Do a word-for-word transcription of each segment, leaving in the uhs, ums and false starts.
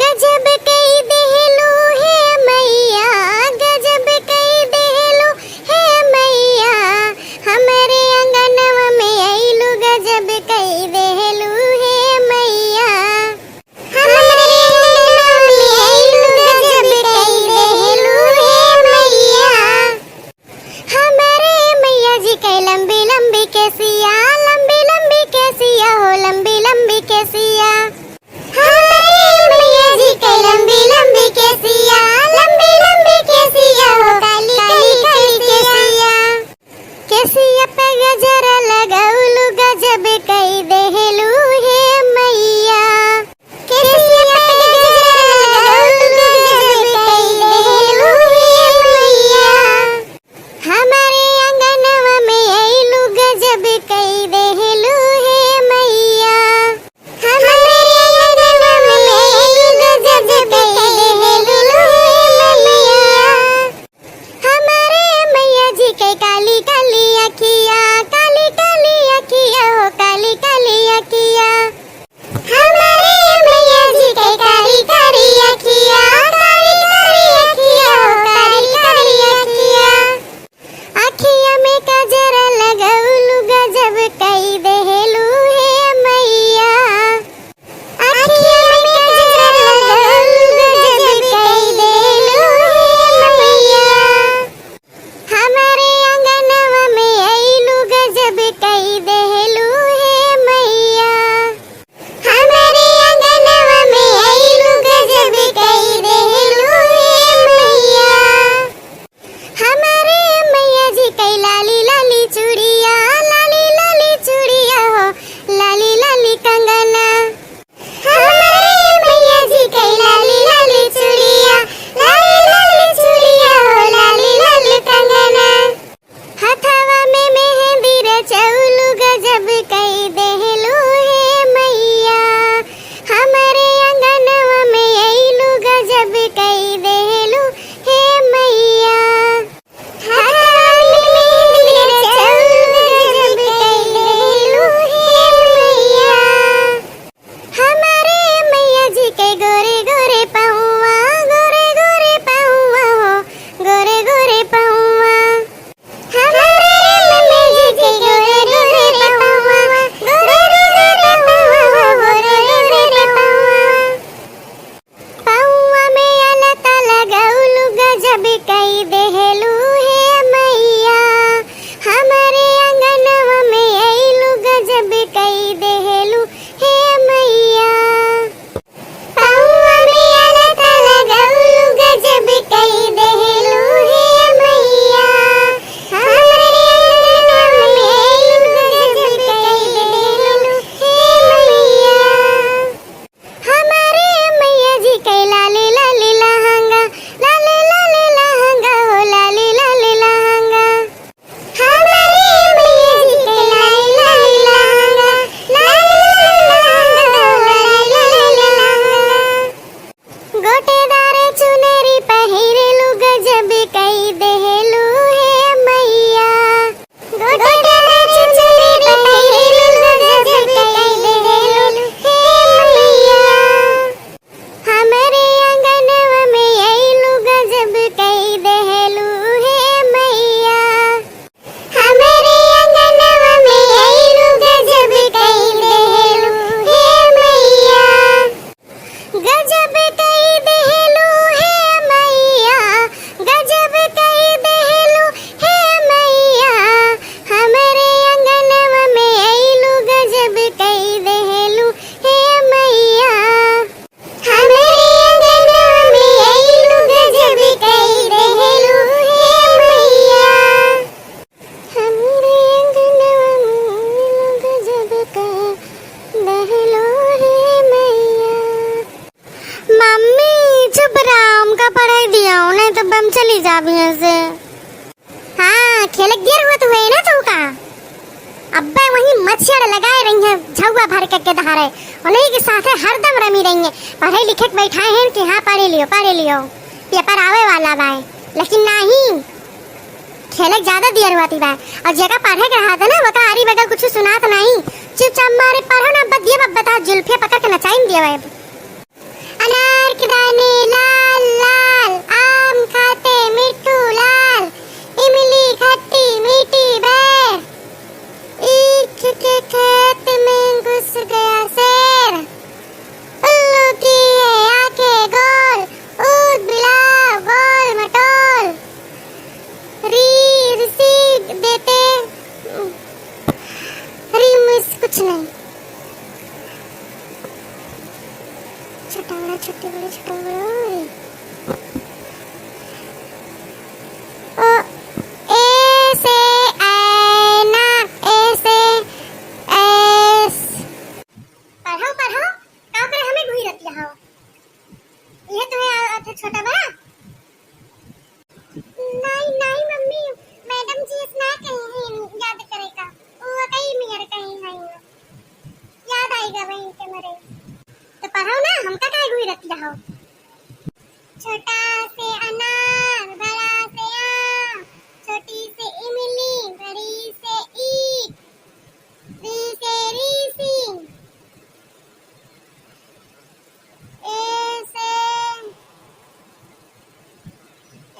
गजब कई देहलू हे मैया, गजब कई देहलू हे मैया, हमरे अंगनवा में अइलू, गजब कई देहलू हे मैया। हमरे अंगनवा में अइलू, गजब कई देहलू हे मैया। हमरे मैया जी के लंबी लंबी केसिया, लंबी लंबी केसिया हो, लंबी लंबी केसिया। हमरे मैया जी के लंबी लंबी केसिया, लंबी लंबी केसिया हो, काली काली केसिया। केसिया पे गजरा लगउलू, गजब कई देहलू हे मैया। केसिया पे गजरा लगउलू, गजब कई देहलू हे मैया। हमरे अंगनवा में अइलू, गजब कई देहलू हे मैया। हमरे अंगनवा में अइलू, गजब कई देहलू हे मैया। हमरे मैया जी के काली काली अखिया, काली काली अखिया हो, काली काली अखिया। हमरे मैया जी के कारी कारी अखिया, कारी कारी अखिया हो, कारी कारी अखिया। अखिया में गजरा लगउलू, गजब कई देहलू हे मैया। अखिया में गजरा लगउलू, गजब कई देहलू हे मैया। हमरे अंगनवा में अइलू, गजब कई देहलू हे मैया। हमरे अंगनवा में अइलू, गजब कई देहलू हे मैया। हमरे मैया जी के लाली लाली चूड़िया, लाली लाली चूड़िया हो, लाली लाली कंगना। हमरे मैया जी के लाली लाली चूड़िया, लाली लाली चूड़िया हो, लाली लाली कंगना। हथवा में मेहंदी रचउलू, गजब कई देहलू हे मैया। हमरे अंगनवा में अइलू, गजब कई देहलू हे मैया। हथवा में मेहंदी रचउलू, गजब कई देहलू हे मैया। हमरे मैया जी के गोरे गोरे पहुआ, गोरे गोरे पहुआ हो, गोरे गोरे पहुआ। हमरे मैया जी के गोरे गोरे पहुआ, गोरे गोरे पहुआ हो, गोरे गोरे पहुआ। पहुआ में अलता लगउलू, गजब कई देहलू हे मैया। हमरे अंगनवा में अइलू, गजब कई देहलू हे मैया। पहुआ में अलता लगउलू, गजब कई देहलू हे मैया। हमरे अंगनवा में अइलू, गजब कई देहलू हे मैया। हमरे मैया जी के लाले लाले लहंगा, लाले लाले लहंगा हो, लाले लाले लहंगा। हमरे मैया जी के लाले लाले लहंगा, लाले लाले लहंगा हो, लाले लाले लहंगा। गोटेदार चुनरी पहिरेलू, गजब कई देहलू हे मैया। गोटेदार चुनरी पहिरेलू, गजब कई देहलू हे मैया। हमरे अंगनवा में अइलू, गजब कई देहलू हे मैया। हमरे अंगनवा में अइलू, गजब कई देहलू हे मैया। गजब कई देहलू हे मैया, गजब कई देहलू हे मैया। हमरे अंगनवा में अइलू, गजब कई देहलू हे मैया। हमरे अंगनवा में अइलू, गजब कई देहलू हे मैया। हमरे अंगनवा में अइलू, गजब कई देहलू हे मैया। मम्मी, चुप रहा, हमका पढ़ाई दिया, नहीं तो हम चली जाब यहाँ से। हाँ, खेले गिर हुआ तो है ना तू का। अब्बे वहीं मच्छर लगाए रही हैं, झउआ भर के, के धारे। उन्हीं के साथे हरदम रमी रही हैं। पढ़े लिखे के बैठाए हैं कि हाँ, पढ़े लियो, पढ़े लियो, पेपर आवे वाला बाय, लेकिन नहीं, खेले ज्यादा दियर हुआ थी बाय। और जेका पढ़े के रहा था ना, वका आरी बगल कुछ सुनात नहीं। चुपचाप मारे पढ़ो ना, बदिया बब्बता जुल्फे पकड़ के नचाइन दिया बाय। अनार दाने लाल लाल, आम खाते मिट्ठू लाल, इमली खट्टी मीठी भैर, ईख के खेत में घुस गया शेर। उल्लू की ये आंखें गोल, ऊद बिलाव गोल मटोल। री, ऋषि देते, री मिस कुछ नहीं। छोटा बड़ा, छोटे बड़े, छोटा बड़ा, ओए। ओ, ए से ऐना, ए से ऐस। पढ़ो, पढ़ो, का करे हमें घुई रतिया हो? यह तो है, आ, आ, छोटा बड़ा। नहीं, नहीं मम्मी, मैडम जी इतना कहीं है याद करे का, वो कई मियर कहीं है, याद आएगा वहीं के मरे। तो पढ़ो ना, हमका काहे घुई रतिया हो? छोटा से अनार, बड़ा से आम, छोटी से इमली, बड़ी से ईख, री से ऋषि। ए से,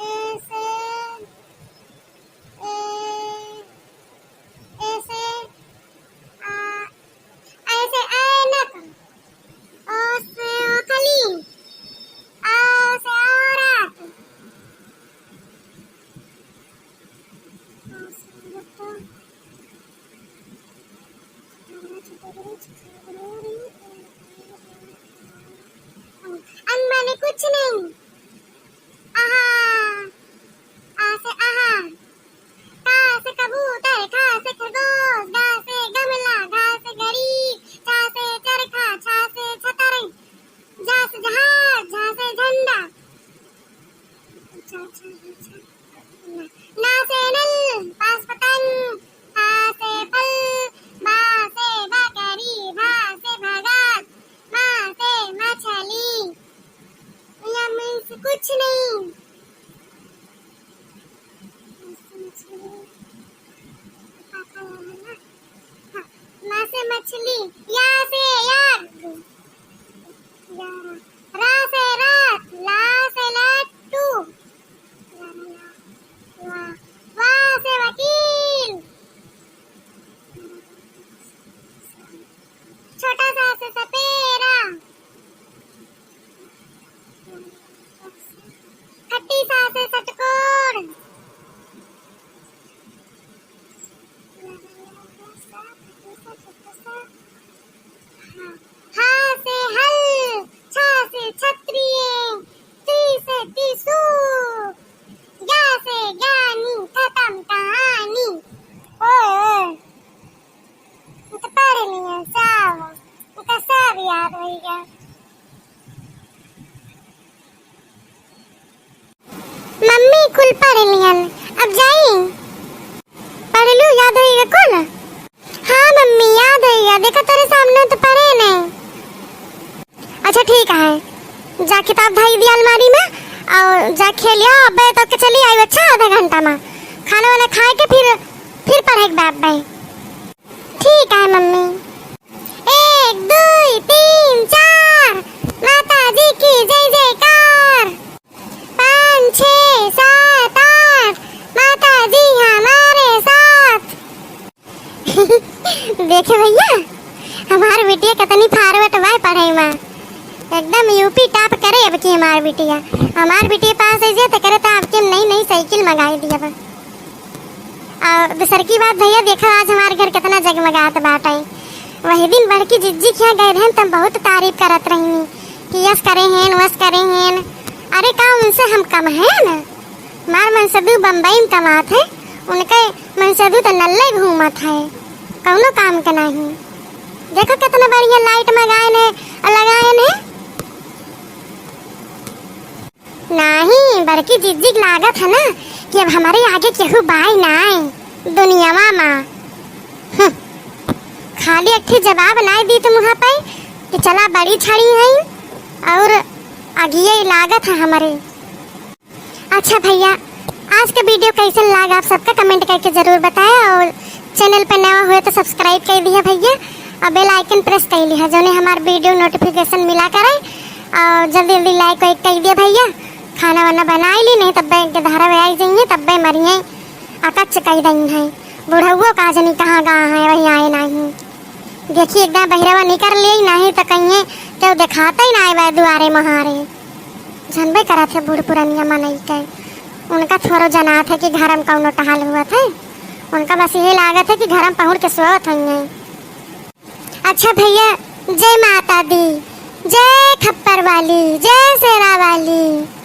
ए से, ए, ए से, आ, ऐ से ऐनक, ओ से ओखली, आ से औरत। अन माने कुछ नहीं। आहा, आ से आहा। का से कबूतर, खा से खरगोश, गा से गमला, घा से घड़ी, चा से चरखा, छा से छतरी, झा से जहाज, झा से झंडा। अच्छा, अच्छा, अच्छा। ना, ना से नल, पा से पतंग, फा से फल, बा से बकरी, भा से भगत, मा से मछली। या मीन्स कुछ नहीं। मा से मछली, या से यज्ञ, या, रा से रात, ला से लट्टू, वा, वा से वकील, छोटा सा से सपेरा, खट्टी सा से षटकोण। हा से हल, छा से क्षत्रिय, ती से त्रिशूल, ज्ञा से ज्ञानी, खत्म कहानी। ओए, ओए। वो तो पढ़ लिया सब, उनका सब याद होइगा। मम्मी कुल पढ़ लियन, अब जाई? पढ़ लू, याद होइगा कुल? हाँ मम्मी, याद होइगा, देखा तोरे सामने तो पढ़े नहीं। अच्छा ठीक है, जा किताब धई दिया अलमारी में और जा खेलिया, अबे तो के चली आई, अच्छा आधा घंटा में खाना वाना खाए के फिर, फिर पढ़े के बाप भाई। ठीक है मम्मी। एक, दुई, तीन, चार, माता जी की जय जयकार। पाँच, छः, सात, आठ, माता जी हमारे साथ। देखे भैया, हमार बिटिया कितनी forward बा पढ़ाई में, एकदम यूपी top करे अब की हमार बिटिया। हमार बिटिया पास हो जाए तो करे तो आपके हम नई नई साइकिल मंगाई दिया बा। और दूसर की बात भैया, देखा आज हमार घर कितना जगमगात बाटे। वही दिन बड़की जिज्जी के यहाँ गए रहन, तब बहुत तारीफ करत रही कि यस करे हैं, वस करे हैं। अरे का उनसे हम कम हैं? हमार मनसदू बम्बई में कमात है, उनके मनसदू तो नल्ले घूमत है, कौनो काम के नहीं। देखो कितना बढ़िया light मंगाए ने, लगाए ने। नाही, बड़की जिज्जी के लागत है ना कि अब हमारे आगे केहू बाई नाय दुनियावा मा। हम्म, खाली एक ठे जवाब नाय दी तुम वहाँ पे कि चला बड़ी छड़ी है और आगिए लागत है हमारे। अच्छा भैया, आज का video कैसन लागा आप सबका comment करके जरूर बताएं और channel पे नया हुए तो subscribe कर दिया भैया और bell icon press कर लिया, जोने हमार video notification मिला करे। और जल्दी जल्दी लाइक वाइक कइ दिया भइया, खाना वाना बनाइ ली, नहीं तब्बे इनके धारा में आई जाइए, तब्बे मरिए, अकच्छ कइ दई हैं। बुढ़उओ का जनी कहाँ गा हैं, वही आए नहीं। देखी एकदम बहिरवा निकर ले, नहीं तो कहिए केहू देखाते ही ना आए दुआरे महारे। जनबे करत है बूढ़ पुरनिया मनई के, उनका थोड़ो जनात है कि घर में कौनो टहल हुअत है। उनका बस यही लागत है कि घर में पहुँच के सोवत होइए। अच्छा भइया, जय माता दी, जय खप्पर वाली, जय शेरा वाली।